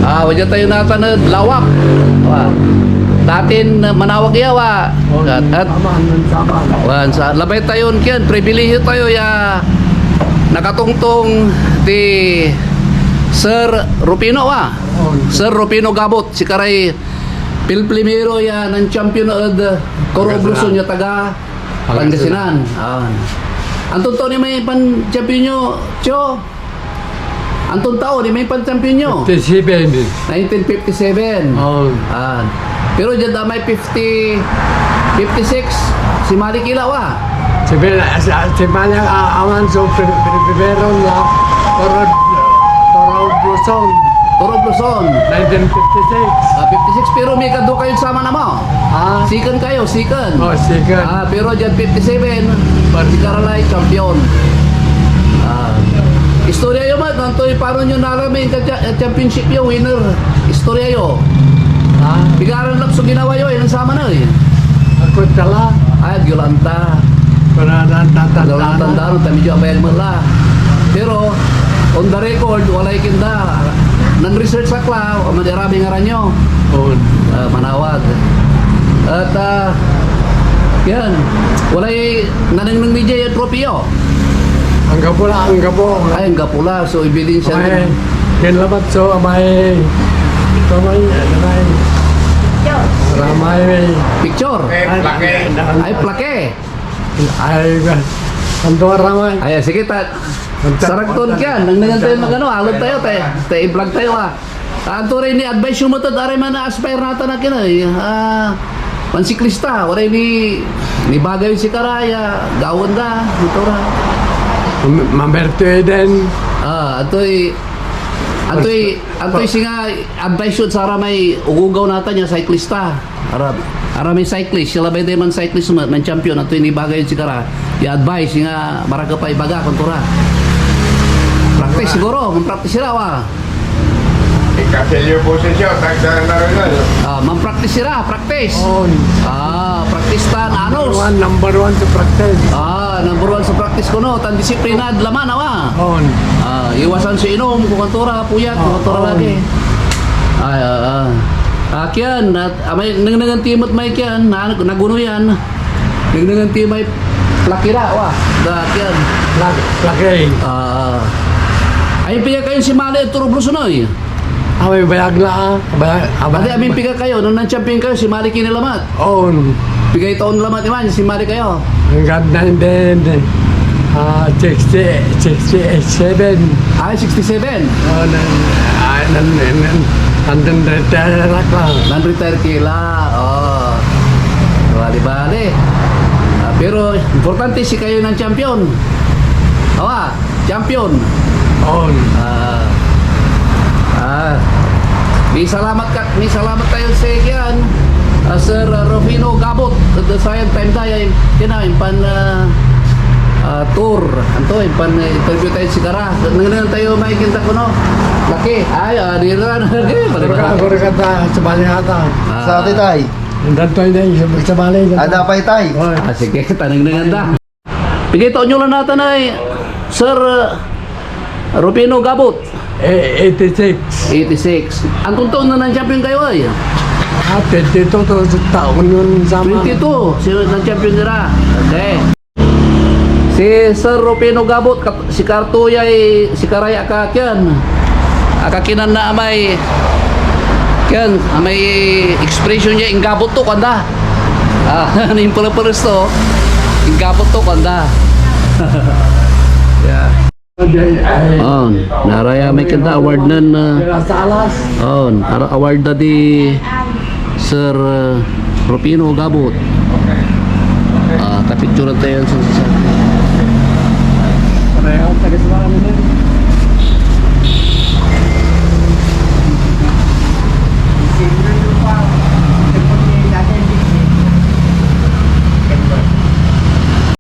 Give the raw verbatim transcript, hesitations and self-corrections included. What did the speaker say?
Ah, wadya tayo natan ed lawak. Wa. Datin, uh, manawag iya, wa. Oh, at, at, saman, saman. Wan, sa labay tayon kian, pribilehiyo tayo ya nakatongtong di Sir Rufino, wa. Oh. Sir Rufino Gabot, sikaray pilplimiro ya nan-champion ed Toro Pangasinan. Obluson ya taga Pangasinan. Pangasinan. Ah. Anton taon ni may pan-champion yo, Tio? Anton taon ni may pan-champion yo? Fifty-seven. Nineteen fifty-seven. Oh. Ah. Pero diad amay fifty, fifty-six, si Malik Ilaw, ah. Si Bel, si, si Malik, ah, awan so pri-, pri-, primero la, Toro, Toro Obluson. Toro Obluson. Nineteen fifty-six. Ah, fifty-six, pero may kadwa kayo sama na mo. Ah. Second kayo, second. Oh, second. Ah, pero diad fifty-seven, Par- sikara lay champion. Ah. Istorya yo met, antoy panon yo nala may cha-, championship yo, winner. Istorya yo. Ah. Pigaran lap so ginawa yo, ilan sama na, eh? Ako tala. Ay, agyo la anta. Pero nan-, nan-, nan-, Agyo la nan-, tandaan, ta medyo abayag met la. Pero, on the record, walay kinda. Nan-research ak la, o, manirami ngaran yo. On. Ah, manawag. At, ah, yan. Walay nanengneng mi dia ya trophy yo. Anggapo la, anggapo. Ay, anggapo la. So, ebidensya Amay, na. Yan labat so, amay, amay, amay, ramay, may Picture. Ay, plake. Ay, plake. Ay, anto ramay? Ay, sige, ta-, Anto, sarag ton anto, kian. Nangnengan tayo anto, magano, alod tayo, tayo, tayo i-vlog tayo, ah. Ah, anto ray ni-advise yo met ed aray man-aspire natan a kinay, ah, mansiklista, walay ni-, nibagay sikara ya gawaen da, motor, ah. Mam-, mamerto eden. Ah, antoy, antoy, antoy singa advice yo ed saramay ogogaw natan ya siklista? Ara, aramay cyclist, sila bay day man-cyclist met, man-champion, antoy nibagay ed sikara? Ya advice, singa marakep a ibaga, kuan to ra. Practice siguro, man-practice ira, wa. Ikasil yung posisyon, tagda na rin, ano? Ah, man-practice ira, practice. On. Ah, practice tan anos. Number one, number one sa practice. Ah, number one sa practice kono, tan disiplina ed laman, awa. On. Ah, iwasan so inom, kuan to ra, puyat, kuan to ra lagi. Ay, ah, ah. Ah, kian, at, ah, may, nengnengen ti met may kian, na, naguno yan. Nengnengen ti may plakira, wa, da, kian. Plak-, plakay. Ah. Ay, piga kayo si Mali at Turoblos, no, eh? Ah, may bayag la, ah. Bayag, ah, Ate, bayag, amin piga kayo, nung nan-champion kayo, si Mali kinalamat. On. Pigay taon lamat iman, si Mali kayo? Hanggang nineteen, ah, sixty, sixty-seven. Ay, sixty-seven. Oh, nan, ah, nan, nan, nan, nan retire ak la. Nan-retire ki la, oh. Bali-bali. Ah, pero importante si kayo nan-champion. Awa. Champion. On. Ah, ah, may salamat ka, may salamat tayo si kian, ah, Sir Rufino Gabot, the Sayan Time Day, ay, kinay, pan, ah, ah, tour. Anto, pan, ah, interview tayo si Kara. Nanganan tayo, may kinta ko, no? Laki. Ay, ah, di na, laki. Bali Agora ka, ba? Agora ka ta, sa bali ata. Ah. Sa ati, tay. Ang dantoy na yung sa bali. Ada pa, tay. Oy. Ah, sige, tanong na nga da. Pigay taon nyo la natan ay, Sir, uh, Rufino Gabot? Eh, eighty-six. Eighty-six. Anton taon na nan-champion kayo ay? Ah, twenty-two to, sa taon yun sa mga Twenty-two, si nan-champion nira. Okay. Si Sir Rufino Gabot, kat-, si Karto yay, si Karay Akakian. Akakinan na amay, kian, amay expression niya, inggabot to, kanda. Ah, ano yung palapalas to? Inggabot to, kanda. Yeah. Oh, naraya may kanda award nan, ah, oh, ara-, award da di Sir, ah, Rufino Gabot. Ah, kapicturan tayo yan sa, sa, sa.